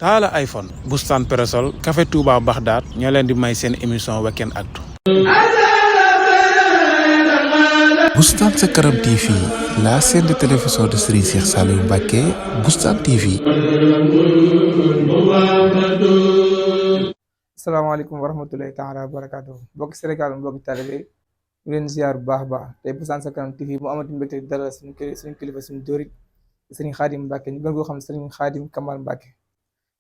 Talla iPhone Bustaan Peresol Café Touba Bagdad ñoo leen di may seen émission Weekend Actu. Bustaan Sa Kanam TV, la chaîne de télévision de Serigne Cheikh Saliou Mbacké. Bustaan TV. asalaamaaleykum wa rahmatulahi taala wa barakaatu mbokki Sénégal mbokki talibé ñu leen ziar bu baax a baax tey Bustaan Sa Kanam TV mu amati mbégte dalal suñu kilifa suñu dóorit Serigne Khadim Mbacké ñu gën koo xam Serigne Khadim Kamal Mbacké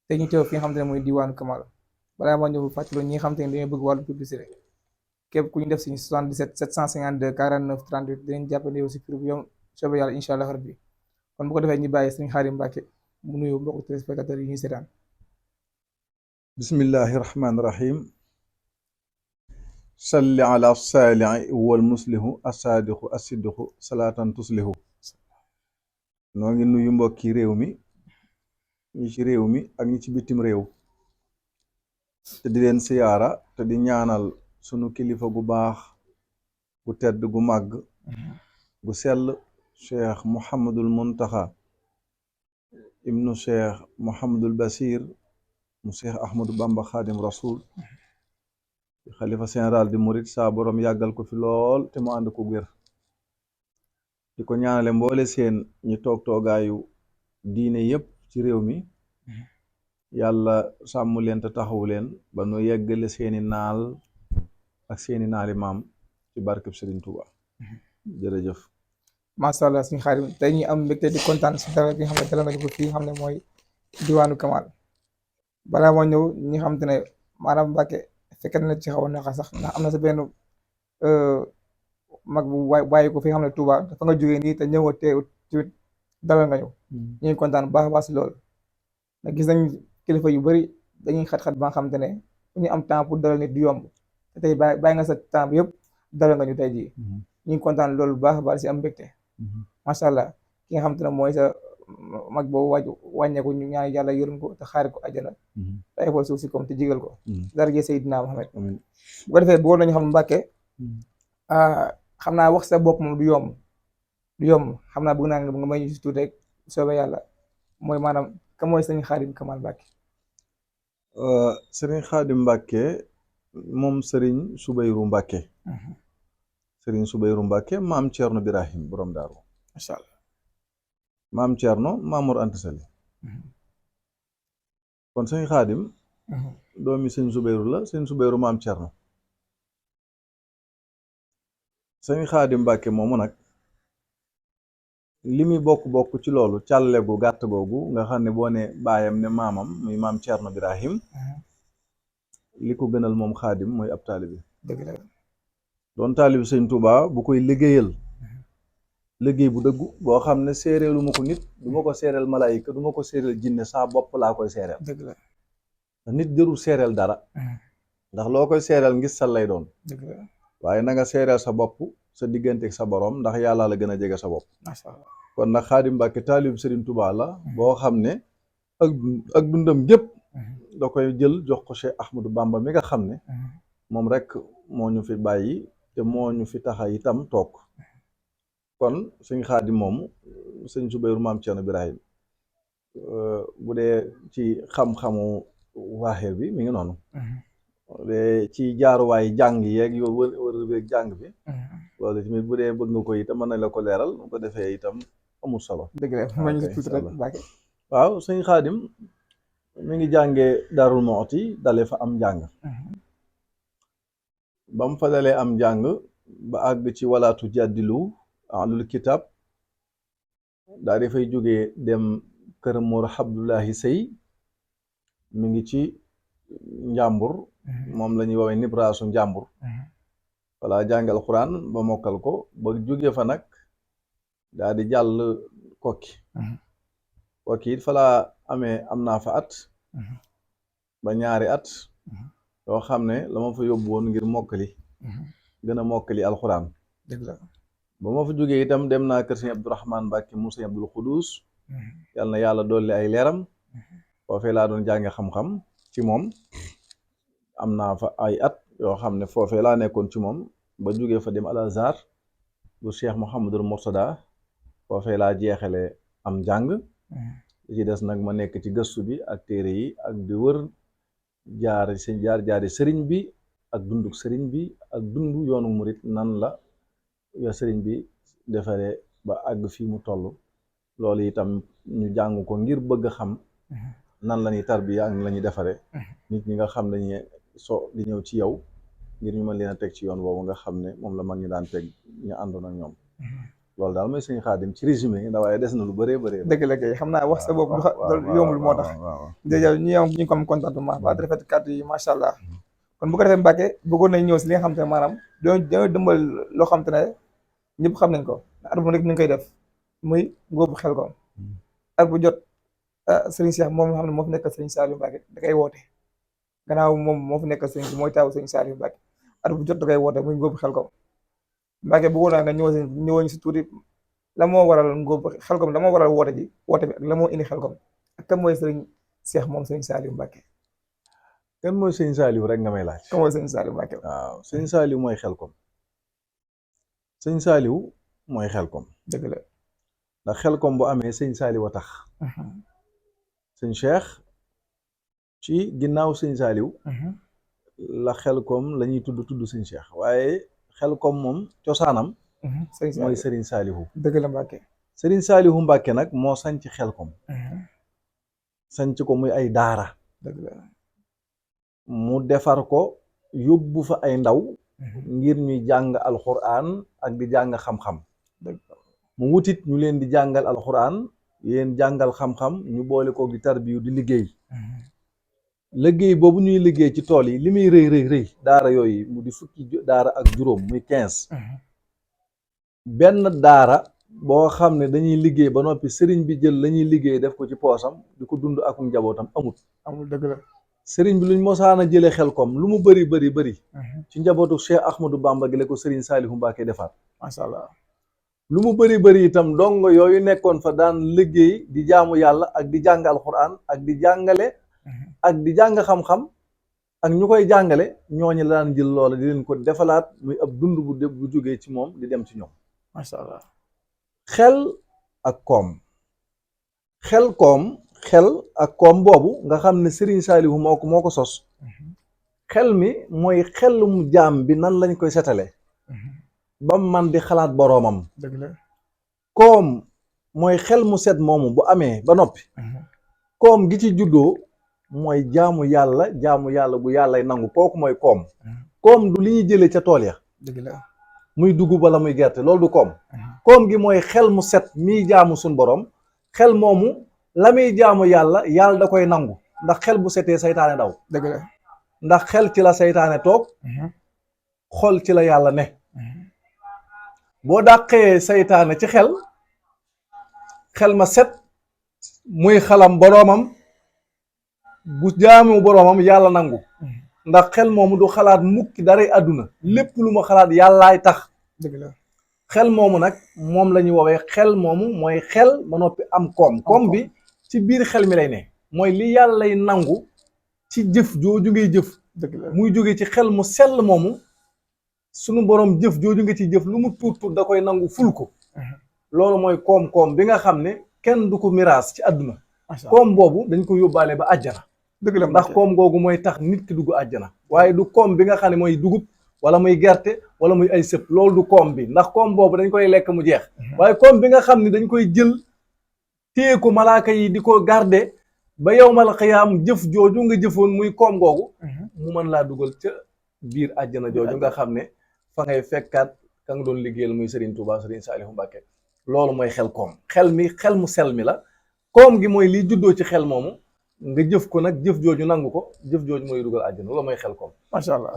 tey ñu teew fi nga xam te ne mooy diwaanu Kamal balaa maa ñëw fàttaloo ñi nga xam te ne dañoo bëgg wàllu publicité képp ku ñu def suñu 77 752 49 38 dinañ jàppale yow si prix bu yom soobee yàlla incha allah rabbi kon bu ko defee ñu bàyyi Serigne Khadim Mbacké mu nuyu mbokku téléspectateurs yi ñuy seetaan. bismillahi rahmaani rahim salli ala saalihi wal muslihu asaadiqu asiddiqu salaatan tuslihu noo ngi nuyu mbokki réew mi ñi ci réew mi ak ñi ci bitim réew te di leen siyaara te di ñaanal sunu kilifa gu baax gu tedd gu màgg gu sell cheikh Mouhamadul Muntaxa ibnu cheikh Mouhamadul Basir mu Cheikh Ahmadou Bamba Khadim Rasoul xalifa général di murit saa borom yàggal ko fi lool te mu ànd ko wér di ko ñaanale mboole seen ñi toogaayu diine yépp ci réew mi yàlla sàmm leen te taxawu leen ba nu yeggale seeni naal ak seeni naali maam ci barkeb Serigne Touba jërëjëf. macha allah suñu Xaadim tey ñu am mbégte di kontaan si dara bi nga xam ne dalal nga ñu ko fii nga xam ne mooy diwaanu Kamal. balaa moo ñëw ñi xam te ne maanaam Mbàkke fekk na ci xaw a naxa sax ndax am na sa benn mag bu bàyyi ko fi nga xam ne Touba dafa nga jógee nii te ñëw teew ci dalal nga ñëw ñu ngi kontaan bu baax a baax si loolu ndax gis nañ kilifa yu bëri dañuy xat-xat ba nga xam te ne ñu am temps pour dalal nit du yomb te tey bàyyi nga sa temps bi yëpp dalal nga ñu tey jii ñu ngi kontaan loolu bu baax a baax si am mbégte macha allah ki nga xam te ne mooy sa mag boobu wàññeeku ñu ñaan yàlla yërëm ko te xaari ko àjjana tay foo suuf si comme te jigal ko darajee Seydina Muhammad bu ko defee bëggoon nañu xam Mbàkke xam naa wax sa bopp moom du yomb xam naa bëgg naa nga may ñu si tuuti rek soobee yàlla mooy maanaam ka mooy Serigne Khadim Kamal Mbacké. Serigne Khadim Mbacké moom Serigne Soubayrou Mbacké Serigne Soubayrou Mbacké maam Thierno Birahim borom daaru macha allah maam Thierno Mamour Anta Sali kon sëñ Xaadim doomi sëñ Soubayrou la sëñ Soubayrou maam Thierno sëñ Xaadim Mbàkke moomu nag li muy bokk ci loolu càlle gu gàtt googu nga xam ne boo ne baayam ne maamam muy maam Thierno Birahim li ko gënal moom Xaadim mooy ab taalibi dëgg la doon taalibi sëñ Touba bu koy liggéeyal liggéey bu dëggu boo xam ne séeréelu ma ko nit du ma ko séeréel malaayika du ma ko séeréel jinne saa bopp laa koy séeréel dëgg la nit jërul séeréel dara ndax loo koy séeréel ngis sal lay doon dëgg la waaye na nga séeréel sa bopp sa diggante ak sa borom ndax yàlla la gën a jege sa bopp macha allah kon nag Xaadim Mbàkke taalib Serigne Touba la boo xam ne ak dundam gépp da koy jël jox ko Cheikh Ahmadou Bamba mi nga xam ne moom rek moo ñu fi bàyyi te moo ñu fi taxa itam toog kon sëñ Xaadim moomu sëñ Soubayrou maam Thierno Birahim bu dee ci xam-xamu waaxeer bi mi ngi noonu bu dee ci jaaruwaay jàng yeeg yow wër beeg jàng bi loolu tamit bu dee bëgg nga ko itam mën nañ la ko leeral bu ko defee itam amul solo dëgg la ma ñu tuuti rek Mbàkke waaw sëñ Xaadim mi ngi jàngee Daarul Muxti dale fa am njàng ba mu fa dalee am njàng ba àgg ci walaatu jàddilu alul kitab daal di fay jógee dem kër Mor Abdullahi Sey mi ngi ci njàmbur moom la ñuy woowee nibraasu njàmbur wala jàngal Alxuraan ba mokkal ko ba jógee fa nag daal di jàll kokki it fa laa am naa fa at ba ñaari at yoo xam ne la ma fa yóbbu woon ngir mokkali gën a mokkali Alxuraan dëgg la ba ma fa jógee itam dem naa kër sëñ Abdourahman Mbàkke mu sëñ Abdul Xudus yal na yàlla dolli ay leeram foofee laa doon jànge xam-xam ci moom am naa fa ay at yoo xam ne foofee laa nekkoon ci moom ba jógee fa dem Al Azhar bu Cheikh Mouhamadul Mourtada foofee laa jeexale am njàng li ci des nag ma nekk ci gëstu bi ak téere yi ak di wër jaari sëriñ bi ak dunduk sëriñ bi ak dundu yoonu murit nan la ya sëriñ bi defaree ba àgg fii mu toll loolu itam ñu jàng ko ngir bëgg a xam nan la ñuy tarbiya ak la ñuy defaree nit ñi nga xam dañuy di ñëw ci yow ngir ñu mën leen a teg ci yoon boobu nga xam ne moom la mag ñi daan teg ñu àndoon ak ñoom loolu daal mooy sëñ Xaadim ci résumé ndax waaye des na lu bëree bëree dëgg la kay xam naa wax sa bopp du yombul moo tax déjà ñu ko am contentement ba rafet kàddu yi macha allah kon bu ko defee Mbacke bëggoon nañ ñëw si li nga xam te ne maanaam dañoo dëmbal loo xam te ne ñëpp xam nañ ko at bu nekk ni ñu koy def muy ngóobu Xelcom at bu jot Serigne Cheikh moom nga xam ne moo fi nekkal Serigne Saliou Mbacke da koy woote gannaaw moom moo fi nekkal Serigne mooy taawu Serigne Saliou Mbacke at bu jot da koy woote muy ngóobu Xelcom Mbacke bëggoon naa nga ñëwoon si tuuti la moo waral ngóobu Xelcom la moo waral woote bi ak la moo indi Xelcom ak kan mooy Serigne Cheikh moom Serigne Saliou Mbacke. kan mooy Serigne Saliou rek nga may laaj. kan mooy Serigne Saliou Mbacke. waaw Serigne Saliou mooy Xelcom Serigne Saliou mooy Xelcom. dëgg la ndax Xelcom bu amee Serigne Saliou a tax. Serigne Cheikh ci ginnaaw Serigne Saliou. la Xelcom la ñuy tudd Serigne Cheikh waaye Xelcom moom cosaanam. mooy Serigne Saliou. dëgg la Mbacke. Serigne Saliou Mbacke nag moo sanc Xelcom. sanc ko muy ay daara. dëgg la mu defar ko yóbbu fa ay ndaw. ngir ñuy jàng alxuraan ak di jàng xam-xam. mu wutit ñu leen di jàngal alxuraan yéen jàngal xam-xam ñu boole ko di tarbiyu di liggéey. liggéey boobu ñuy liggéey ci tool yi li muy rëy daara yooyu mu di fukki daara ak juróom muy 15. benn daara boo xam ne dañuy liggéey ba noppi sëriñ bi jël la ñuy liggéey def ko ci poosam di ko dund ak njabootam amul dëgg la sëriñ bi luñ mosaan a jëlee Xelcom lu mu bëri ci njabootu Cheikh Ahmadou Bamba gi la ko sëriñ Saliou Mbacke defaat macha allah lu mu bëri itam dongo yooyu nekkoon fa daan liggéey di jaamu yàlla ak di jàng alxuraan ak di jàngale ak di jàng xam-xam ak ñu koy jàngale ñooñu la daan jël loola di leen ko defalaat muy ab dund bu jógee ci moom di dem ci ñoom macha allah xel ak koom xel ak koom boobu nga xam ne Serigne Saliou moo ko sos xel mi mooy xelum jaam bi nan lañ koy setale ba man di xalaat boroomam. dëgg la koom mooy xel mu set moomu bu amee ba noppi koom gi ci juddoo mooy jaamu yàlla bu yàllay nangu kooku mooy koom du li ñuy jëlee ca tool ya. dëgg la muy dugub wala muy gerte loolu du koom gi mooy xel mu set miy jaamu suñ borom xel moomu la muy jaamu yàlla da koy nangu ndax xel bu setee saytaane daw. dëgg la ndax xel ci la saytaane toog xol ci la yàlla ne boo dàqee saytaane ci xel ma set muy xalam boroomam bu jaamu boroomam yàlla nangu ndax xel moomu du xalaat mukki daray àdduna lépp lu ma xalaat yàllaay tax. dëgg la xel moomu nag moom la ñuy woowee xel moomu mooy xel ba noppi am koom bi ci biir xel mi lay ne mooy li yàllay nangu ci jëf jooju ngay jëf. dëgg la muy jóge ci xel mu sell moomu sunu borom jëf jooju nga ci jëf lu mu tuut da koy nangu ful ko. loolu mooy koom bi nga xam ne kenn du ko miraas ci àdduna. koom boobu dañ ko yóbbaale ba àjjana. dëgg la ndax koom googu mooy tax nit ki dugg àjjana waaye du koom bi nga xam ne mooy dugub wala muy gerte wala muy ay sëb loolu du koom bi ndax koom boobu dañ koy lekk mu jeex waaye koom bi nga xam ne dañ koy jël téye ko malaaka yi di ko garder ba yawmal xiyaam jëf jooju nga jëfoon muy koom googu mu mën laa dugal ca biir àjjana jooju nga xam ne fa ngay fekkaat ka nga doon liggéeyal muy Serigne Touba Serigne Saliou Mbacke loolu mooy xel mu sel mi la koom gi mooy liy juddoo ci xel moomu nga jëf ko nag jëf jooju nangu ko jëf jooju mooy dugal àjjana loolu mooy Xelcom. macha allah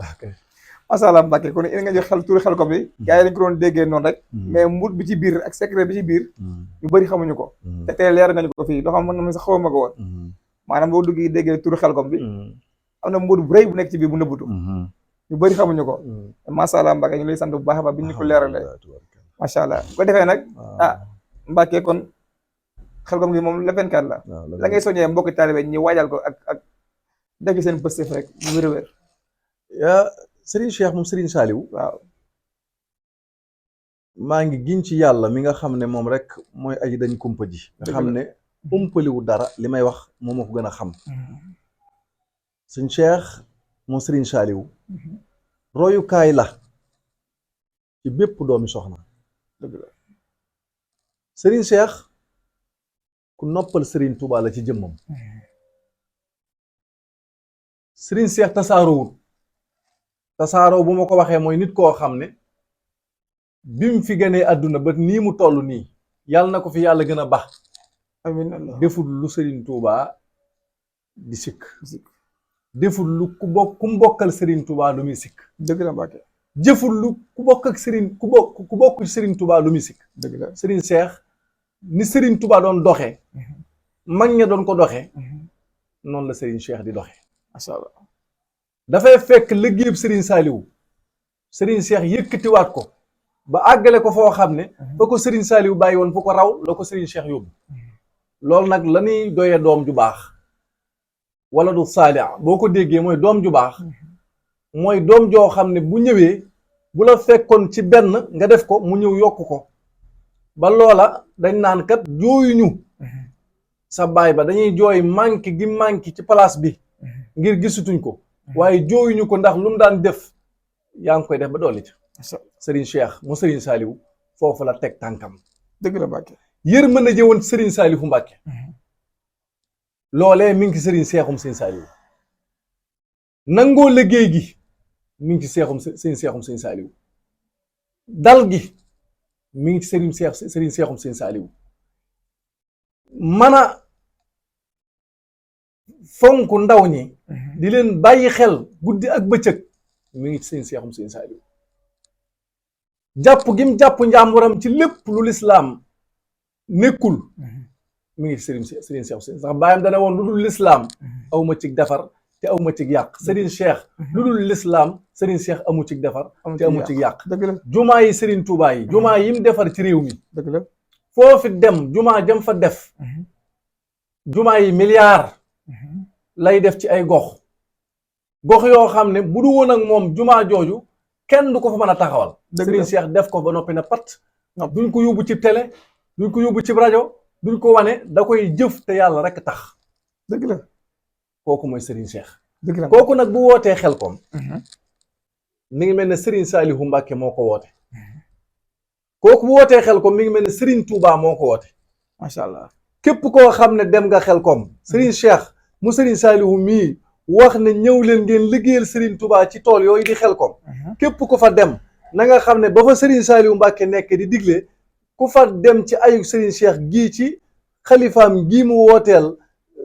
macha allah Mbacke kon indi nga jox turu Xelcom bi gars yi dañ ko doon déggee noonu rek mais mbut bi ci biir ak secret bi ci biir ñu bëri xamuñu ko te tey leer nga ñu ko fii loo xam mën nga sax xaw ma ko woon maanaam boo duggee déggee turu Xelcom bi am na mbut bu rëy bu nekk ci biir bu nëbbutu ñu bëri xamuñu ko macha allah Mbacke ñu lay sant bu baax a baax bi ñu ko leeralee macha allah bu ko defee nag Mbacke kon Xelcom gi moom le 24 la la ngay soññee mbokki taalibe ñi waajal ko ak def seen pëstef rek mu wér yaa Serigne Cheikh moom Serigne Saliou waaw maa ngi giñ ci yàlla mi nga xam ne moom rek mooy aji dañ kumpa ji nga xam ne umpaliwu dara li may wax moom moo ko gën a xam sëñ Cheikh moom Serigne Saliou royukaay la ci bépp doomi soxna dëgg la Serigne Cheikh ku noppal Serigne Touba la ci jëmmam Serigne Cheikh tasaaroo bu ma ko waxee mooy nit koo xam ne bi mu fi gënee àdduna ba nii mu toll nii yàlla na ko fi yàlla gën a baax amiin Allah deful lu Serigne Touba di sikk deful lu ku mu bokkal Serigne Touba lu muy sikk dëgg la Mbàkke jëful lu ku bokk ak Serigne ku bokk ci Serigne Touba lu muy sikk dëgg la Serigne Cheikh ni Serigne Touba doon doxee mag ña doon ko doxee noonu la Serigne Cheikh di doxee macha Allah dafay fekk liggéeyub Serigne Saliou Serigne Cheikh yëkkatiwaat ko ba àggale ko foo xam ne ba ko Serigne Saliou bàyyi woon fu ko raw la ko Serigne Cheikh yóbbu loolu nag la ñuy doyee doom ju baax wala du saalih boo ko déggee mooy doom ju baax mooy doom joo xam ne bu ñëwee bu la fekkoon ci benn nga def ko mu ñëw yokk ko ba loola dañ naan kat jooyuñu sa baay ba dañuy jooy manqué gi manqué ci place bi ngir gisutuñ ko waaye jooyuñu ko ndax lu mu daan def yaa ngi koy def ba dolli ci Serigne Cheikh mu Serigne Saliou foofu la teg tànkam dëgg la Mbàkke yër mën a jëwoon Serigne Saliou Mbàkke loolee mi ngi ci Serigne Cheikhoum Serigne Saliou nangoo liggéey gi mi ngi ci Cheikhoum Serigne Saliou dal gi mi ngi ci Serigne Cheikhoum Serigne Saliou mën a fonk ndaw ñi di leen bàyyi xel guddi ak bëccëg mi ngi ci Serigne Cheikhoum Serigne Saliou jàpp gi mu jàpp njàmburam ci lépp lu lislaam nekkul mi ngi ci Serigne Cheikh sax bàyyam dana woon lu dul lislaam aw ma cig defar te aw ma cig yàq Serigne Cheikh lu dul lislaam Serigne Cheikh amu cig defar te amu cig yàq dëgg la jumaa yi Serigne Touba yi jumaa yi mu defar ci réew mi dëgg la foofi dem jumaa jëm fa def jumaa yi milliard lay def ci ay gox yoo xam ne bu du woon ak moom jumaa jooju kenn du ko fa mën a taxawal Serigne Cheikh def ko ba noppi na pat duñ ko yóbbu ci télé duñ ko yóbbu ci rajo duñ ko wane da koy jëf te yàlla rek tax dëgg la kooku mooy Serigne Cheikh dëgg la kooku nag bu wootee Xelkom mi ngi mel ne Serigne Saliou Mbacke moo ko woote kooku bu wootee Xelkom mi ngi mel ne Serigne Touba moo ko woote macha allah képp koo xam ne dem nga Xelkom Serigne Cheikh mu Serigne Saliou mii wax ne ñëw leen ngeen liggéeyal Serigne Touba ci tool yooyu di Xelkom képp ku fa dem na nga xam ne ba fa Serigne Saliou Mbacke nekk di digle ku fa dem ci ayu Serigne Cheikh gii ci xalifaam gii mu wooteel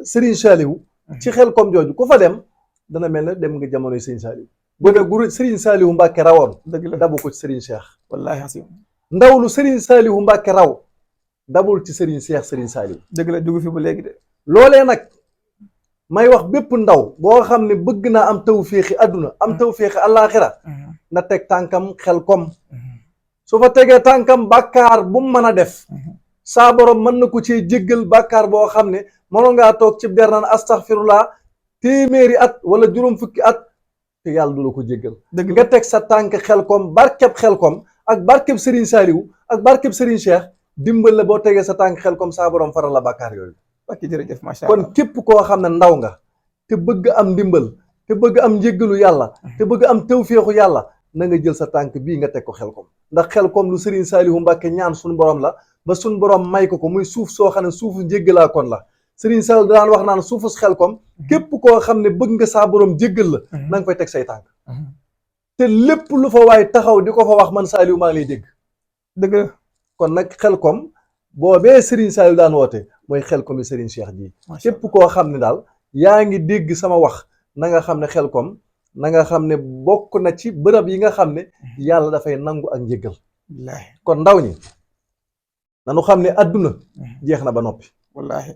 Serigne Saliou ci Xelkom jooju ku fa dem dana mel ne dem nga jamonoy Serigne Saliou bu ne guru Serigne Saliou Mbacke rawoon dëgg la dabu ko ci Serigne Cheikh wallaahi xasim ndaw lu Serigne Saliou Mbacke raw dabul ci Serigne Cheikh Serigne Saliou dëgg la dugg fi ba léegi de loolee nag may wax bépp ndaw boo xam ne bëgg naa am tawféexi àdduna am tawféexi àllaaxira na teg tànkam Xelkom su fa tegee tànkam bàkkaar bu mu mën a def saa borom mën na ko ci jéggal bàkkaar boo xam ne mënoon ngaa toog ci der naan astaghfirullah téeméeri at wala juróom fukki at te yàlla du la ko jéggal nga teg sa tànk Xelkom barkeb Xelkom ak barkeb Serigne Saliou ak barkeb Serigne Cheikh dimbal la boo tegee sa tànk Xelkom saa borom faral la bàkkaar yooyu ok jërëjëf macha allah kon képp koo xam ne ndaw nga te bëgg am ndimbal te bëgg am njéggalu yàlla te bëgg am tawféexu yàlla na nga jël sa tànk bii nga teg ko Xelkom ndax Xelkom lu Serigne Saliou Mbacke ñaan suñu borom la ba suñu borom may ko muy suuf soo xam ne suufu njéggalaa kon la Serigne Saliou daan wax naan suufus Xelkom képp koo xam ne bëgg nga saa borom jéggal la na nga fay teg say tànk te lépp lu fa waay taxaw di ko fa wax man Saliou maa ngi lay dégg dëgg la kon nag Xelkom boobee Serigne Saliou daan woote mooy Xelkom yi Serigne Cheikh ji képp koo xam ne daal yaa ngi dégg sama wax na nga xam ne Xelkom na nga xam ne bokk na ci bërëb yi nga xam ne yàlla dafay nangu ak njéggal kon ndaw ñi nanu xam ne adduna jeex na ba noppi wallaahi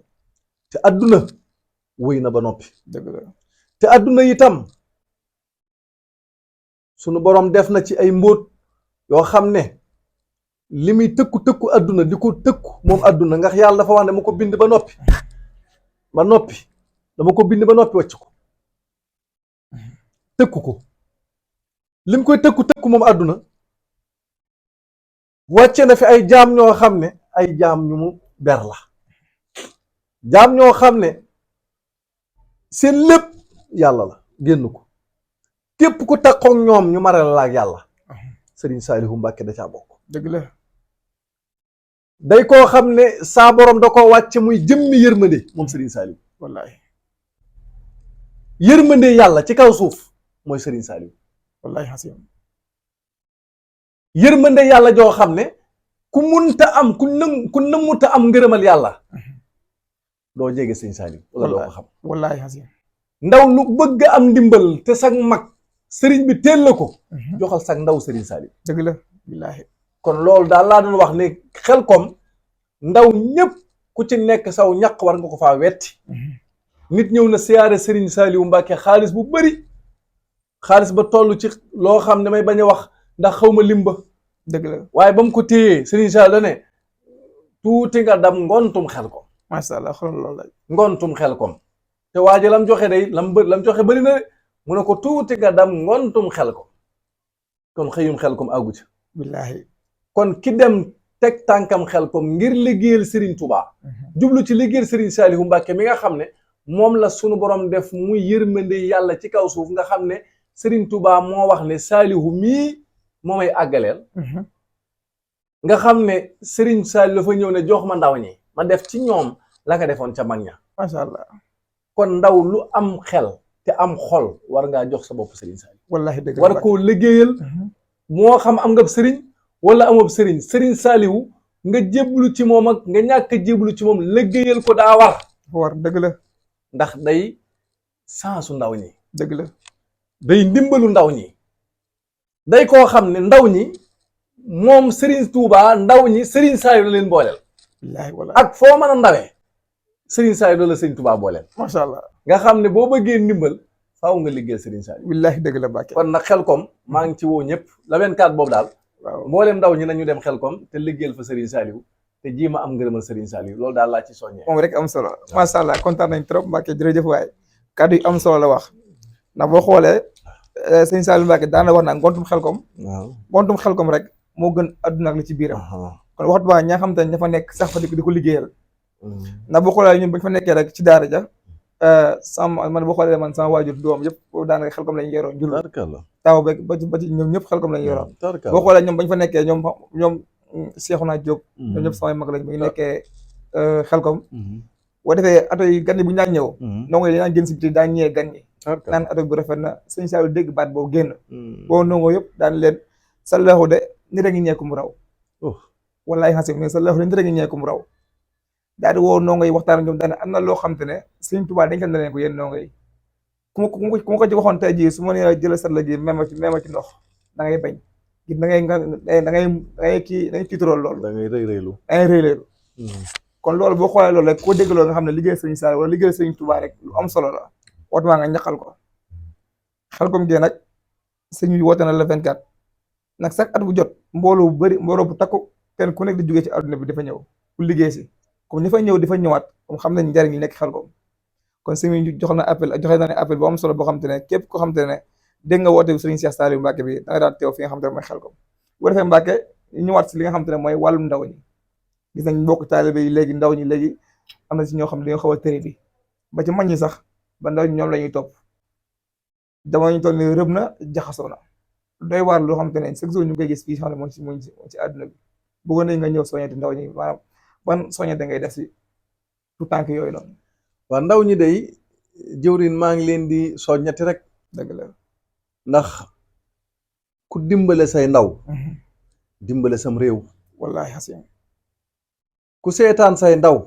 te adduna wéy na ba noppi dëgg la te adduna itam sunu borom def na ci ay mbóot yoo xam ne li muy tëkku adduna di ko tëkku moom adduna nga yàlla dafa wax ne ma ko bind ba noppi dama ko bind ba noppi wàcc ko tëkku ko lim koy tëkku moom adduna wàcce na fi ay jaam ñoo xam ne ay jaam ñu mu ber la jaam ñoo xam ne seen lépp yàlla la génn ko képp ku takkook ñoom ñu maral la ak yàlla Serigne Saliou Mbacké da caa bokk. dëgg la. day koo xam ne saa borom da koo wàcce muy jëmmi yërmande moom Serigne Saliou. wallaahi. yërmande yàlla ci kaw suuf mooy Serigne Saliou. wallaahi xasim. yërmande yàlla joo xam ne ku munta am ku nëmmuta am ngërëmal yàlla doo jege Serigne Saliou wala doo ko xam. wallaahi xasim. ndaw lu bëgg am ndimbal te sag mag Serigne bi teel la ko. joxal sag ndaw Serigne Saliou. dëgg la. billaahi. kon loolu daal laa doon wax ne Xelcom ndaw ñëpp ku ci nekk saw ñaq war nga ko faa wetti. nit ñëw na siyaare Serigne Saliou Mbacké xaalis bu bari xaalis ba toll ci loo xam ne may bañ a wax ndax xaw ma limba. dëgg la. waaye ba mu ko téyee Serigne Saliou ne tuuti nga dam ngontum Xelcom. macha allah xoolal loolu la. ngontum Xelcom te waaja lam joxe day lam joxe bari na de mu ne ko tuuti nga dam ngontum Xelcom kon xëyum Xelcom àggu ci. billaahi. kon ki dem teg tànkam Xelcom ngir liggéeyal Serigne Touba. jublu ci liggéeyal Serigne Saliou Mbacké mi nga xam ne moom la sunu borom def muy yërmande yàlla ci kaw suuf nga xam ne Serigne Touba moo wax ne Saliou mii moo may àggaleel. nga xam ne Serigne Saliou dafa ñëw ne jox ma ndaw ñi ma def ci ñoom la nga defoon ca mag ña. macha allah. kon ndaw lu am xel te am xol war ngaa jox sa bopp Serigne Saliou. wallaahi dëgg la. war koo liggéeyal. moo xam am nga Serigne. wala amob Serigne Saliou nga jébbalu ci moom ak nga ñàkk a jébbalu ci moom liggéeyal ko daa war dëgg la. ndax day sansu ndaw ñi. dëgg la. day ndimbalu ndaw ñi day koo xam ne ndaw ñi moom Serigne Touba ndaw ñi Serigne Saliou la leen booleel. billaahi wallaahi. ak foo mën a ndawee Serigne Saliou la Serigne Touba booleel. macha allah. nga xam ne boo bëggee ndimbal faaw nga liggéeyal Serigne Saliou. billaahi dëgg la Mbacké. kon nag Xelcom maa ngi ci woo ñëpp la 24 boobu daal. waaw mboolem ndaw ñi nañu dem Xelcom te liggéeyal fa Serigne Saliou te jiima am ngërëmal Serigne Saliou loolu daal laa ci soññee. moom rek am solo. macha allah kontaan nañ trop Mbacké jërëjëf waay kàddu yi am solo la wax ndax boo xoolee Serigne Saliou Mbacké daana wax naa ngontum Xelcom. waaw ngontum Xelcom rek moo gën adduna ak li ci biiram. kon waxtu baa ñaa xam te ne ña fa nekk sax fa di ko liggéeyal. ndax boo xoolee ñun bañ fa nekkee rek ci daara ja man boo xoolee man sama waajur doom yëpp daanaka Xelcom lañu yoroon jur taw beeg ba ci ñoom ñëpp Xelcom lañu yoroon. boo xoolee ñoom bañ fa nekkee ñoom Seexuna Jóob ñoom ñëpp samay mag lañ bu ñu nekkee Xelcom boo defee ato yi gan yi bu ñu daan ñëw ndongo yi daan génn si biti daan ñëwee gan ñi naan ato bu rafet na Serigne Saliou dégg baat boobu génn boo ndongo yëpp daan leen sa leexu de nit a ngi ñeeku mu raw wallaahi xasim mais sa leexu de nit a ngi ñeeku mu raw daal di woo ndongo yi waxtaan ak ñoom daane am na loo xam te ne Serigne Touba dañ na leen ko yéen ndongo yi ku ma ko ci waxoon tey jii su ma nee jëlee sat la ji même ci ndox da ngay bañ gi da ngay tiitarool loolu da ngay rëylu kon loolu boo xoolee loolu rek koo dégg loolu nga xam ne liggéey Serigne Saliou wala liggéey Serigne Touba rek lu am solo la woote maa nga ñaqal ko Xelcom gee nag sëñ bi woote na la 24 nag chaque at bu jot mbooloo bu bëri mbooloo bu takku kenn ku nekk di jógee ci adduna bi dafa ñëw pour liggéey si comme ñi fay ñëw di fa ñëwaat comme xam nañ njariñ li nekk Xelcom kon sëñ bi joxe na ne appel bu am solo boo xam te ne képp ko xam te ne dégg nga woote bi Serigne Cheikh Saliou Mbacké bi da nga daan teew fi nga xam te ne mooy Xelcom bu defee Mbacké ñëwaat si li nga xam te ne mooy wàllum ndaw ñi gis nañ mbokk taalibe yi léegi ndaw ñi léegi am na si ñoo xam ne dañoo xaw a tëri bi ba ci mag ñi sax ba ndaw ñi ñoom la ñuy topp dama ñu toll ni rëb na jaxasoo na doy waar loo xam te ne chaque jour ñu koy gis fii xam ne moom ci àdduna bi bëggoon nañ nga ñëw soññati ndaw ñi maanaam ban soññate ngay def si tout tànk yooyu noonu. waaw ndaw ñi day jëwriñ maa ngi leen di soññati rek. dëgg la ndax ku dimbale say ndaw. dimbale sam réew. wallaahi xasim ku seetaan say ndaw.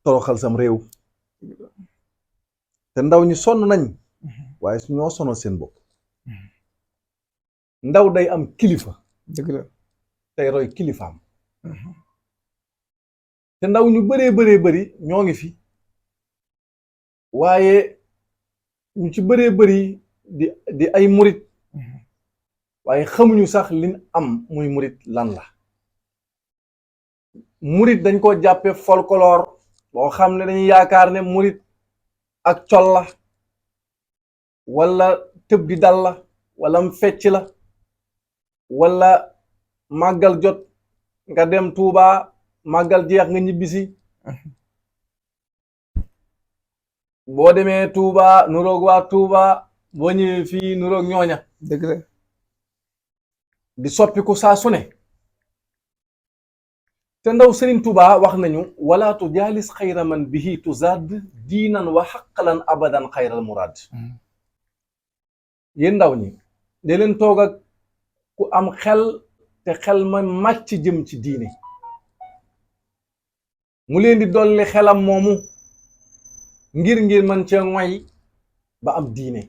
toroxal sam réew. te ndaw ñi sonn nañ. waaye su ñoo sonal seen bopp. ndaw day am kilifa. dëgg la tey roy kilifaam. te ndaw ñu bëree bëri ñoo ngi fi. waaye ñu ci bëree bëri di ay murit. waaye xamuñu sax liñ am muy murit lan la. murit dañ ko jàppe folklore boo xam ne dañuy yaakaar ne murit ak col la wala tëb di dal la wala fecc la wala màggal jot nga dem Tuuba màggal jeex nga ñibbisi boo demee Touba nuroog waa Touba boo ñëwee fii nuroog ñooña dëgg la di soppiku saa su ne te ndaw Serigne Touba wax nañu wala tu jaalis xayra man bihi tuzaad diinan wa xaqalan abadan xayral muraad yéen ndaw ñi de leen toog ak ku am xel te xel ma màcc jëm ci diine mu leen di dolli xelam moomu ngir man cee ngoy ba am diine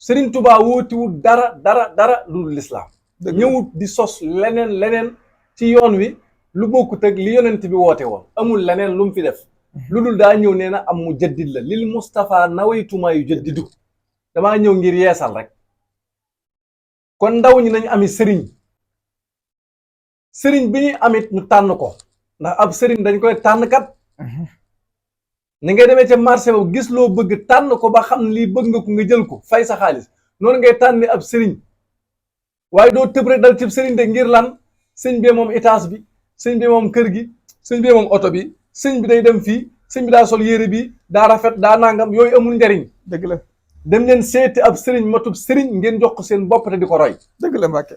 Serigne Touba wóotiwul dara lu dul lislaam ñëwut di sos leneen ci yoon wi lu bokkut ak li yonent bi woote woon amul leneen lu mu fi def lu dul daa ñëw nee na am mu jaddid la lil Mustafa nawaytumaa yu jaddidu damaa ñëw ngir yeesal rek kon ndaw ñi nañu ami sëriñ bi ñuy amit ñu tànn ko ndax ab sëriñ dañ koy tànn kat ni ngay demee ca marché ba gis loo bëgg tànn ko ba xam ne lii bëgg nga ko nga jël ko fay sa xaalis noonu ngay tànni ab sëriñ waaye doo tëb rek dal ci sëriñ de ngir lan sëñ bee moom étage bi sëñ bee moom kër gi sëñ bee moom oto bi sëñ bi day dem fii sëñ bi daa sol yére bi daa rafet daa nangam yooyu amul njariñ dëgg la dem leen seeti ab sëriñ matub sëriñ ngeen jox ko seen bopp te di ko roy dëgg la Mbàkke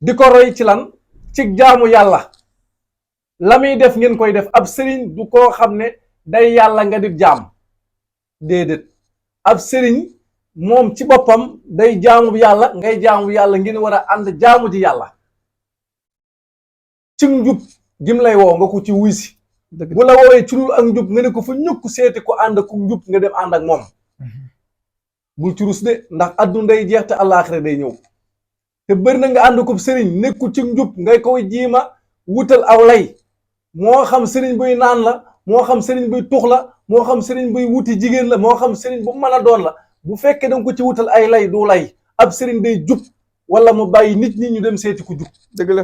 di ko roy ci lan ci jaamu yàlla la muy def ngeen koy def ab sëriñ du koo xam ne day yàlla nga di jaam déedéet ab sëriñ moom ci boppam day jaamu yàlla ngay jaamu yàlla ngeen war a ànd jaamu ji yàlla ci njub gim lay woo nga ko ci wuy si bu la woowee ci lu ak njub nga ne ko fa ñukk seeti ko ànd ku njub nga dem ànd ak moom bul ci rus de ndax adduna day jeex te àllaaxira day ñëw te bëri na nga ànd ko sëriñ nekku ci njub ngay koy jiima wutal aw lay moo xam sëriñ buy naan la moo xam sëriñ buy tux la moo xam sëriñ buy wuti jigéen la moo xam sëriñ bu mën a doon la bu fekkee danga ko ci wutal ay lay du lay ab sëriñ day jub wala mu bàyyi nit ñi ñu dem seeti ku jub dëgg la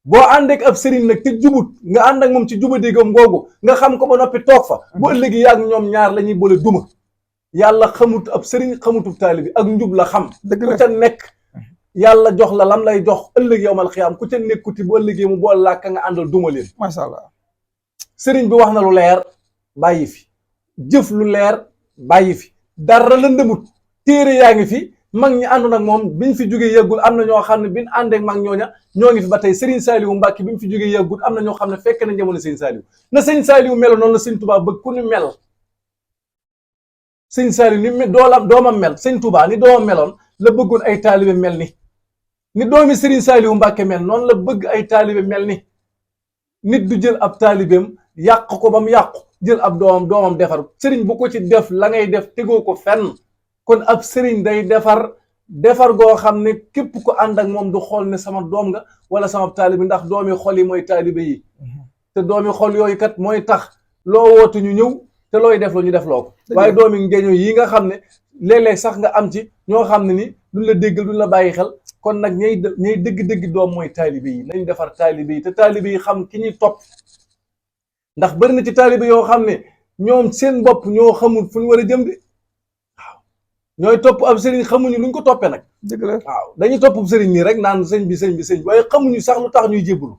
boo ànd ak ab sëriñ nag te jubut nga ànd ak moom ci jubadiigam googu nga xam ko ba noppi toog fa bu ëllëgi yaag ñoom ñaar la ñuy boole duma yàlla xamut ab sëriñ xamutub taalibi ak njub la xam ku ca nekk yàlla jox la lam lay jox ëllëg yowmal xiyaam ku ca nekkuti bu ëllëgee mu bool laa ka nga àndal duma leen macha allah sëriñ bi wax na lu leer bàyyi fi jëf lu leer bàyyi fi dara lëndëmut téere yaa ngi fi mag ñi àndoon ak moom biñ fi jógee yàggul am na ñoo xam ne biñ àndeek mag ñooña ñoo ngi fi ba tey Serigne Saliou Mbacke bi mu fi jógee yàggul am na ñoo xam ne fekk na jamono Serigne Saliou na Serigne Saliou melo noonu la Serigne Touba bëgg ku ni mel Serigne Saliou ni doomam mel Serigne Touba ni doomam meloon la bëggoon ay taalibe mel ni doomi Serigne Saliou Mbacke mel noonu la bëgg ay taalibe mel ni nit du jël ab taalibeem yàq ko ba mu yàqu jël ab doomam defar sëriñ bu ko ci def la ngay def tegoo ko fenn kon ab sëriñ day defar goo xam ne képp ko ànd ak moom du xool ne sama doom nga wala sama taalibe ndax doomi xol yi mooy taalibe yi te doomi xol yooyu kat mooy tax loo wootu ñu ñëw te looy def loo ñu def loo ko waaye doomi ngeeño yi nga xam ne léeg-léeg sax nga am ci ñoo xam ne ni duñ la déggal duñ la bàyyi xel kon nag ñay dëgg-dëgg doom mooy taalibe yi nañ defar taalibe yi te taalibe yi xam ki ñuy topp ndax bëri na ci taalibe yoo xam ne ñoom seen bopp ñoo xamul fu ñu war a jëm de waaw ñooy topp ab sëriñ xamuñu luñ ko toppee nag dëgg la waaw dañuy topp sëriñ nii rek naan sëñ bi waaye xamuñu sax lu tax ñuy jébbalu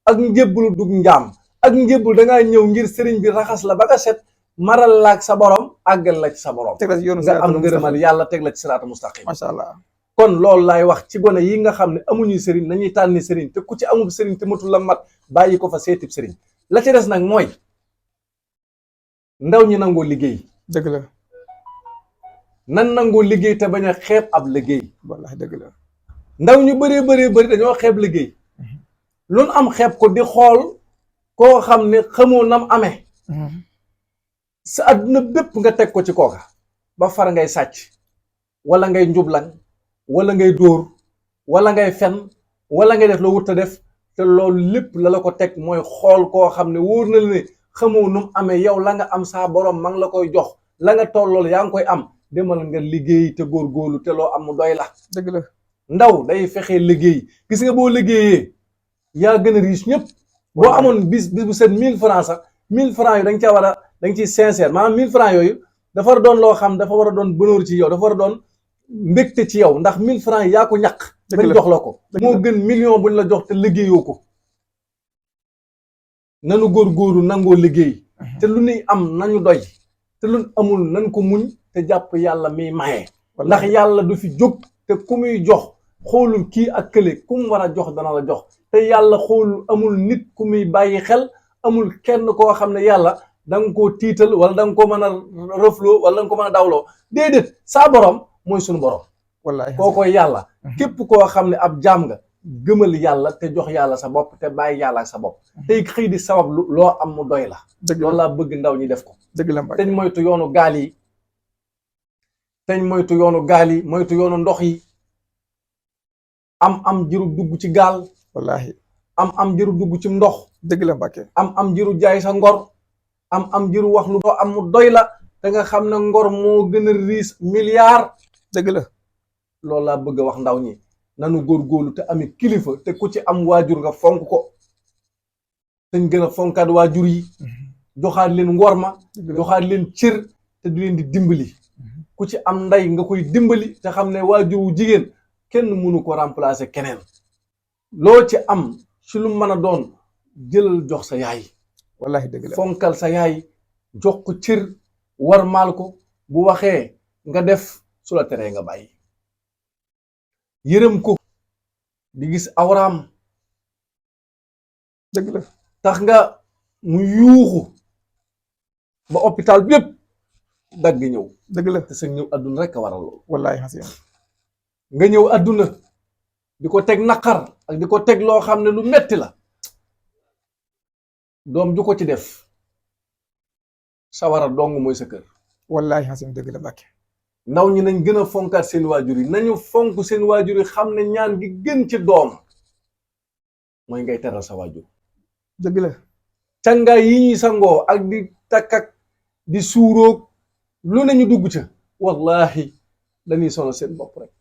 ak njébbalu dug njaam ak njébbalu dangaa ñëw ngir sëriñ bi raxas la ba nga set maral la ak sa borom àggal la ci sa borom teg la ci yoonu nga am ngërëmal yàlla teg la ci siraata mustaqim macha allah kon loolu laay wax ci gone yi nga xam ne amuñuy sëriñ nañuy tànni sëriñ te ku ci amul sëriñ te matul la mat bàyyi ko fa seetib sëriñ la ci des nag mooy ndaw ñi nangoo liggéey dëgg la nan nangoo liggéey te bañ a xeeb ab liggéey wallahi dëgg la ndaw ñu bëri dañoo xeeb liggéey loolu am xeeb ko di xool koo xam ne xamoo nam amee sa àdduna bépp nga teg ko ci kooka ba far ngay sàcc wala ngay njublan wala ngay dóor wala ngay fen wala ngay def loo wut a def te loolu lépp la ko teg mooy xool koo xam ne wóor na la ne xamoo nu mu amee yow la nga am saa borom ma ngi la koy jox la nga tollool yaa ngi koy am demal nga liggéey te góorgóorlu te loo am mu doy la dëgg la ndaw day fexee liggéey gis nga boo liggéeyee yaa gën a riche ñëpp boo amoon bis bu set 1000 francs sax 1000 francs yu da nga caa war a da nga ciy sincère maanaam 1000 francs yooyu dafa war a doon loo xam dafa war a doon bonheur ci yow dafa war a doon mbégte ci yow ndax 1000 francs yi yaa ko ñàkk bañ jox la ko moo gën million buñ la jox te liggéeyoo ko nanu góorgóorlu nangoo liggéey te lu nuy am nañu doy te lu amul nañ ko muñ te jàpp yàlla miy maye ndax yàlla du fi jóg te ku muy jox xoolul kii ak kële ku mu war a jox dana la jox te yàlla xoolul amul nit ku muy bàyyi xel amul kenn koo xam ne yàlla da nga koo tiital wala da nga ko mën a rëfloo wala da nga ko mën a dawloo déedéet saa borom mooy suñu borom wallahi koo koy yàlla képp koo xam ne ab jaam nga gëmal yàlla te jox yàlla sa bopp te bàyyi yàlla ak sa bopp tey xëy di sabab loo am mu doy la loolu laa bëgg ndaw ñi def ko dëgg la Mbacke teñ moytu yoonu gaal yi teñ moytu yoonu gaal yi moytu yoonu ndox yi am jëru dugg ci gaal wallahi am jëru dugg ci ndox dëgg la Mbacke am jëru jaay sa ngor am jëru wax lu doo am mu doy la te nga xam ne ngor moo gën a riis milliard dëgg la loolu laa bëgg a wax ndaw ñi nanu góorgóorlu te ami kilifa te ku ci am waajur nga fonk ko teñ gën a fonkaat waajur yi joxaat leen ngorma joxaat leen cër te du leen di dimbali ku ci am ndey nga koy dimbali te xam ne waajur wu jigéen kenn mënu ko remplacer keneen loo ci am ci lu mën a doon jëlal jox sa yaay wallahi dëgg la fonkal sa yaay jox ko cër warmaal ko bu waxee nga def su la teree nga bàyyi yërëm ko di gis awraam dëgg la tax nga mu yuuxu ba hôpital bi yépp dagg ñëw dëgg la te sa ñëw àdduna rek a waral loolu wallahi xasim nga ñëw àdduna di ko teg naqar ak di ko teg loo xam ne lu metti la doom ju ko ci def sawara dong mooy sa kër wallahi xasim dëgg la Mbacke ndaw ñi nañ gën a fonkaat seen waajur yi nañu fonk seen waajur yi xam ne ñaan gi gën ci doom mooy ngay teral sa waajur dëgg la càngaay yi ñuy sangoo ak di takkak di suuroog lu ne ñu dugg ca wallahi dañuy sonal seen bopp rek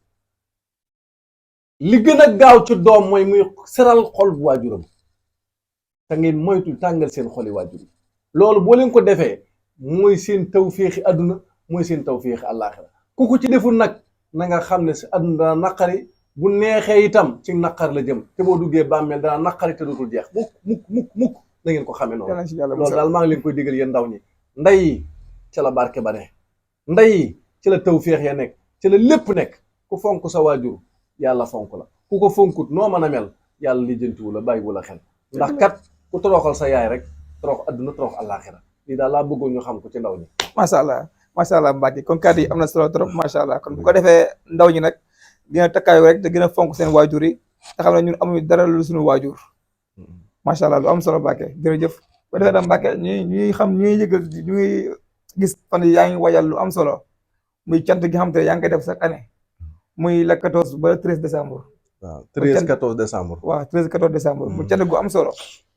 li gën a gaaw ci doom mooy muy seral xol bu waajuram te ngeen moytu tàngal seen xoli waajur yi loolu boo leen ko defee mooy seen tawféexi àdduna mooy seen tawféexi àllaaxira ku ko ci deful nag na nga xam ne si àdduna dana naqari bu neexee itam ci naqar la jëm te boo duggee bàmmeel dana naqari te dootul jeex mukk na ngeen ko xamee noonu loolu daal maa ngi leen koy digal yéen ndaw ñi ndey yi ca la barke ba ne ndey yi ci la tawféex ya nekk ci la lépp nekk ku fonk sa waajur yàlla fonk la ku ko fonkut noo mën a mel yàlla lijjantiwu la bàyyiwu la xel ndax kat ku toroxal sa yaay rek torox àdduna torox àllaaxira lii daal laa bëggoon ñu xam ko ci ndaw ñi macha allah Mbacke kon kàddu yi am na solo trop macha allah kon bu ko defee ndaw ñi nag dina takkaayu rek te gën a fonk seen waajur yi te xam ne ñun amuñu dara lu suñu waajur macha allah lu am solo Mbacke jërëjëf bu defee tam Mbacke ñuy xam ñuy yëgal ñuy gis fan yaa ngi wajal lu am solo muy cant gi xam te yaa ngi koy def chaque année muy le 14 ba le 13 décembre. waaw 13 14 décembre. waaw 13 14 décembre mu cant gu am solo.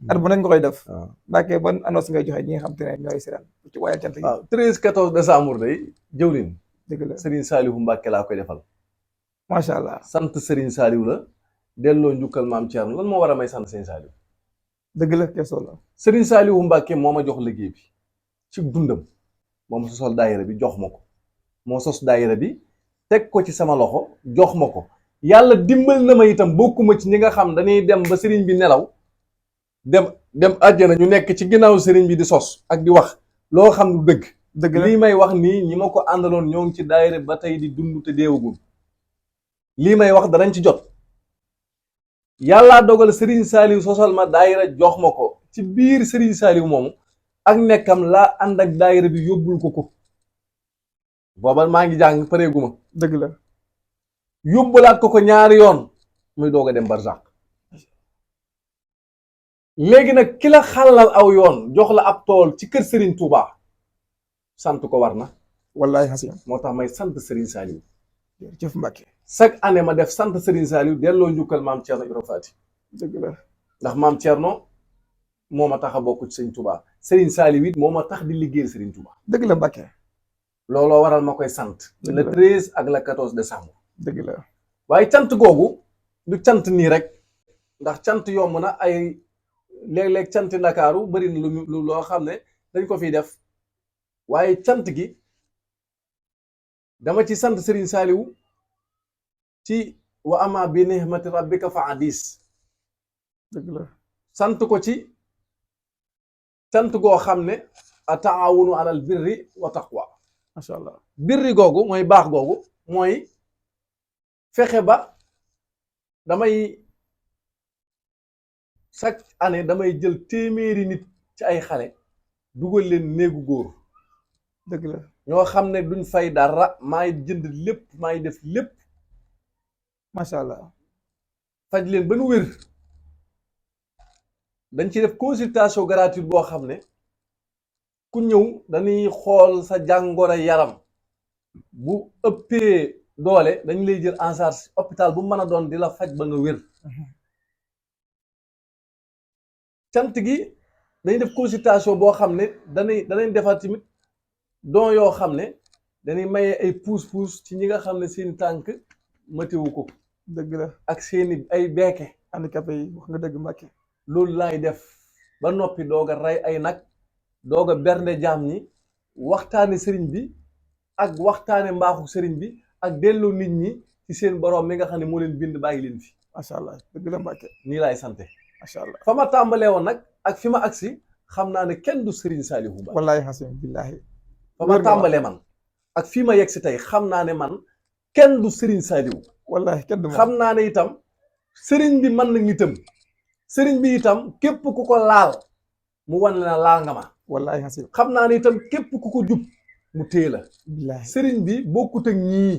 at bu nañ nga koy def. waaw Mbacke ban annonce ngay joxe ñi nga xam te ne ñooy seetaan ci wayal cant gi. waaw 13 14 décembre day jëwlin. dëgg la Serigne Saliou Mbacke laa koy defal. macha allah sant Serigne Saliou la. delloo njukkal maam Thierno lan moo war a may sant Serigne Saliou. dëgg la question la. Serigne Saliou Mbacke moo ma jox liggéey bi ci dundam moom sosal daayira bi jox ma ko moo sos daayira bi teg ko ci sama loxo jox ma ko yàlla dimbal na ma itam bokkuma ci ñi nga xam dañuy dem ba Serigne bi nelaw dem àjjana ñu nekk ci ginnaaw Serigne bi di sos ak di wax loo xam lu dëgg. dëgg la lii may wax nii ñi ma ko àndaloon ñoo ngi ci daayira ba tey di dund te deewagul lii may wax danañ ci jot. yàllaa dogal Serigne Saliou sosal ma daayira jox ma ko ci biir Serigne Saliou moomu ak nekkam laa ànd ak daayira bi yóbbul ko booba maa ngi jàng pareeguma dëgg la yóbbulaat ko ñaari yoon muy doog a dem barzak léegi nag ki la xàllal aw yoon jox la ab tool ci kër Serigne Touba sant ko war na wallahi xasim moo tax may sant Serigne Saliou jërëjëf Mbacke chaque année ma def sant Serigne Saliou delloo njukkal maam Thierno Ibra Fati dëgg la ndax maam Thierno moo ma tax a bokk ci Serigne Touba Serigne Saliou it moo ma tax di liggéeyal Serigne Touba dëgg la Mbacke looloo waral ma koy sant le 13 ak le 14 décembre dëgg la waaye cant googu du cant nii rek ndax cant yomb na ay léeg-léeg cant Ndakaaru bari na lu loo xam ne dañ ko fiy def waaye cant gi dama ci sant Serigne Saliou ci wa ama bi nihmati rabbika fa hadis dëgg la sant ko ci cant goo xam ne ataawunu alal birri wa taqwa. macha allah. birri googu mooy baax googu mooy fexe ba damay chaque année damay jël téeméeri nit ci ay xale dugal leen néegu góor. dëgg la. ñoo xam ne duñ fay dara maay jënd lépp maay def lépp. macha allah. faj leen ba nu wér. dañ ci def consultation gratuite boo xam ne ku ñëw dañuy xool sa jàngoro yaram bu ëppee doole dañ lay jël en charge hôpital bu mën a doon di la faj ba nga wér. cant gi dañuy def consultation boo xam ne danañ defar tamit don yoo xam ne dañuy maye ay puus-puus ci ñi nga xam ne seen tànk matewu ko. dëgg la. ak seeni ay beeke. handicapé yi wax nga dëgg Mbàkke. loolu laay def ba noppi doog a rey ay nag doog a bernde jaam ñi waxtaane sëriñ bi ak waxtaane mbaaxu sëriñ bi ak delloo nit ñi ci seen boroom mi nga xam ne moo leen bind bàyyi leen fi. macha allah dëgg la Mbàkke. nii laay sante. macha allah fa ma tàmbalee woon nag ak fi ma agsi xam naa ne kenn du sëriñ Saalihu Mbàkke. wallaahi xasim billaahi. fa ma tàmbalee man ak fi ma yegg si tey xam naa ne man kenn du sëriñ Saalihu. wallaahi kenn du xam naa ne itam sëriñ bi mën na itam. sëriñ bi itam képp ku ko laal mu wan la laal nga ma. wallaahi xasim. xam naa ne itam képp ku ko jub mu téye la. billaahi sëriñ bi bokkut ak ñii.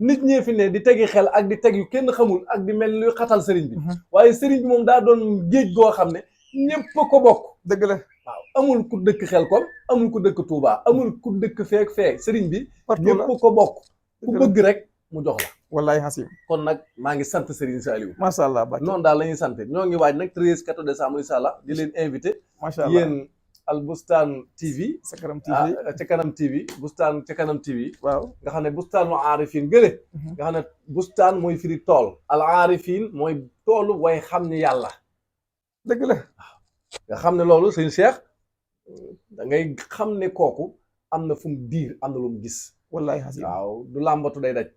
nit ñee fi ne di tegi xel ak di teg yu kenn xamul ak di mel luy xatal sëriñ bi. waaye sëriñ bi moom daa doon géej goo xam ne ñépp ko bokk. dëgg la. waaw amul ku dëkk Xelkom amul ku dëkk Touba amul ku dëkk feek sëriñ bi. ñépp ko bokk. ku bëgg rek mu jox la. wallaahi xasim. kon nag maa ngi sant Serigne Saliou. macha allah Mbàkke. noonu daal la ñuy sant ñoo ngi waaj nag 13 14 décembre incha allah di leen invité. macha allah yéen Al Bustaan TV. sa kanam TV ca kanam TV bustaan ca kanam TV. waaw nga xam ne bustaanu aarifin gële. nga xam ne bustaan mooy firi tool. al aarifin mooy toolu way xam ni yàlla. dëgg la. nga xam ne loolu sëñ Cheikh da ngay xam ne kooku am na fu mu diir am na lu mu gis. wallaahi xasim. waaw du làmbatu day daj.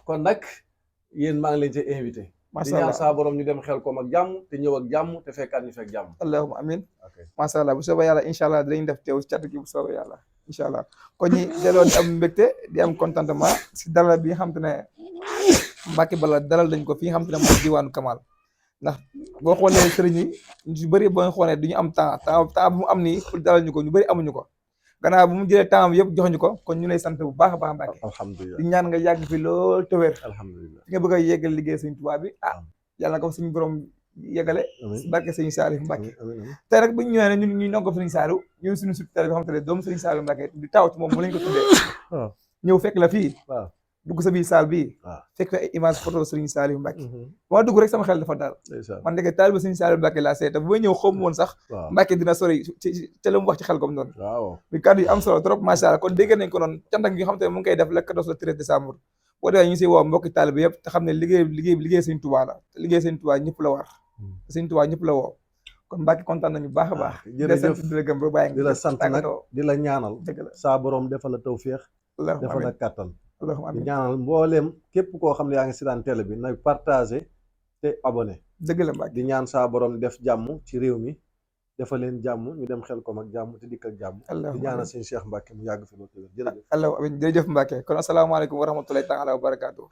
kon nag yéen maa ngi leen ci invité. macha di allah ñaan saa borom ñu dem Xelkom ak jàmm te ñëw ak jàmm te fekkaat ñu fekk jàmm. allahumma amin. ok macha allah bu soobee yàlla incha allah dinañ def teew cat gi bu soobee yàlla incha allah kon ñi delloo di am mbégte di am contentement si dalal bi nga xam te ne Mbàkke Balla dalal dañ ko fi nga xam te ne mooy diwaanu Kamal ndax boo xoolee sëriñ yi ñu bëri boo xoolee du ñu am temps bu mu am nii pour dalal ñu ko ñu bëri amuñu ko gannaaw bu mu jëlee temps bi yëpp jox ñu ko kon ñu lay sant bu baax a baax Mbàkke. alhamdulilah di ñaan nga yàgg fi lool te wér. alhamdulilah nga bëgg a yeggal liggéey Sëriñ Tuubaa bi yàlla na ko suñu borom yeggale. amiin barke Sëriñ Saliou Mbàkke. amiin tey nag bu ñu ñëwee ne ñun ñu nongo Sëriñ Saliou ñun suñu subtile bi nga xamante ne doomu Sëriñ Saliou Mbàkke di taw ci moom mu lañ ko tuddee. waaw ñëw fekk la fii. waaw dugg sa biir saal bii. waaw fekk fa ay image photo Sëriñ Saliou Mbàkke. ba ma dugg rek sama xel dafa daal. man ndeke taalibe Sëriñ Saliou Mbàkke laa seeta bu may ñëw xaw ma woon sax. Mbàkke dina sori ci la mu wax ci Xelkom noonu. waaw bi kàddu yi am solo trop macha allah kon dégg nañ ko noonu cant ak nga xamante ne mu ngi koy def le 14 le 13 décembre boo defee ñu si woo mbokki taalibe yëpp te xam ne liggéey Sëriñ Tuubaa la te liggéey Sëriñ Tuubaa ñëpp la war Sëriñ Tuubaa ñëpp la woo kon Mbàkke kontaan nañu baax a baax jërëjëf di la gëm ba bàyyi di la sant nag di la ñaanal dëgg la saa borom defal la tawféex defal la kàttan allahumma di amiin ñaanal mbooleem képp koo xam ne yaa ngi si daan télé bi na partagé te abonné dëgg la Mbàkke di ñaan saa borom def jàmm ci réew mi defal leen jàmm ñu dem Xelkom ak jàmm te dikk ak jàmm di ñaanal sëñ Cheikh Mbacke mu yàgg fi loolu tëwér jërëjëf allahumma amiin jërëjëf Mbàkke kon asalaamaaleykum wa rahmatulahi taala wa barakaatu